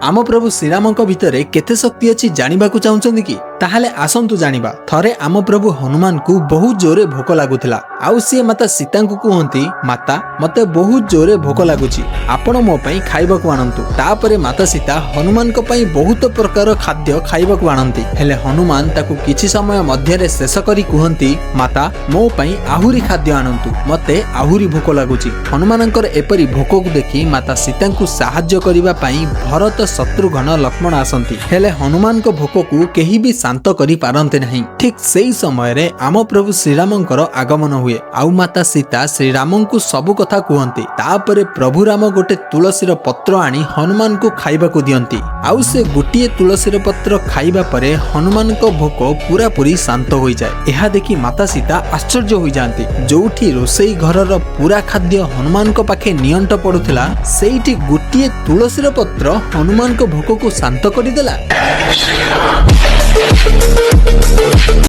ଆମ ପ୍ରଭୁ ଶ୍ରୀରାମଙ୍କ ଭିତରେ କେତେ ଶକ୍ତି ଅଛି ଜାଣିବାକୁ ଚାହୁଁଛନ୍ତି କି? ତାହେଲେ ଆସନ୍ତୁ ଜାଣିବା। ଥରେ ଆମ ପ୍ରଭୁ ହନୁମାନଙ୍କୁ ବହୁତ ଜୋରେ ଭୋକ ଲାଗୁଥିଲା ଆଉ ସିଏ ମାତା ସୀତାଙ୍କୁ କୁହନ୍ତି, ମାତା, ମତେ ବହୁତ ଜୋରେ ଭୋକ ଲାଗୁଛି, ଆପଣ ମୋ ପାଇଁ ଖାଇବାକୁ ଆଣନ୍ତୁ। ତାପରେ ମାତା ସୀତା ହନୁମାନଙ୍କ ପାଇଁ ବହୁତ ପ୍ରକାର ଖାଦ୍ୟ ଖାଇବାକୁ ଆଣନ୍ତି। ହେଲେ ହନୁମାନ ତାକୁ କିଛି ସମୟ ମଧ୍ୟରେ ଶେଷ କରି କୁହନ୍ତି, ମାତା, ମୋ ପାଇଁ ଆହୁରି ଖାଦ୍ୟ ଆଣନ୍ତୁ, ମତେ ଆହୁରି ଭୋକ ଲାଗୁଛି। ହନୁମାନଙ୍କର ଏପରି ଭୋକକୁ ଦେଖି ମାତା ସୀତାଙ୍କୁ ସାହାଯ୍ୟ କରିବା ପାଇଁ ଭରତ, ଶତ୍ରୁଘ୍ନ, ଲକ୍ଷ୍ମଣ ଆସନ୍ତି। ହେଲେ ହନୁମାନଙ୍କ ଭୋକକୁ କେହି ବି ଶାନ୍ତ କରିପାରନ୍ତି ନାହିଁ। ଠିକ ସେଇ ସମୟରେ ଆମ ପ୍ରଭୁ ଶ୍ରୀରାମଙ୍କର ଆଗମନ ହୁଏ ଆଉ ମାତା ସୀତା ଶ୍ରୀରାମଙ୍କୁ ସବୁ କଥା କୁହନ୍ତି। ତାପରେ ପ୍ରଭୁ ରାମ ଗୋଟେ ତୁଳସୀର ପତ୍ର ଆଣି ହନୁମାନଙ୍କୁ ଖାଇବାକୁ ଦିଅନ୍ତି ଆଉ ସେ ଗୋଟିଏ ତୁଳସୀର ପତ୍ର ଖାଇବା ପରେ ହନୁମାନଙ୍କ ଭୋକ ପୁରାପୁରି ଶାନ୍ତ ହୋଇଯାଏ। ଏହା ଦେଖି ମାତା ସୀତା ଆଶ୍ଚର୍ଯ୍ୟ ହୋଇଯାଆନ୍ତି। ଯୋଉଠି ରୋଷେଇ ଘରର ପୁରା ଖାଦ୍ୟ ହନୁମାନଙ୍କ ପାଖେ ନିଅଣ୍ଟ ପଡୁଥିଲା, ସେଇଠି ଗୋଟିଏ ତୁଳସୀର ପତ୍ର ହନୁମାନଙ୍କ ଭୋକକୁ ଶାନ୍ତ କରିଦେଲା।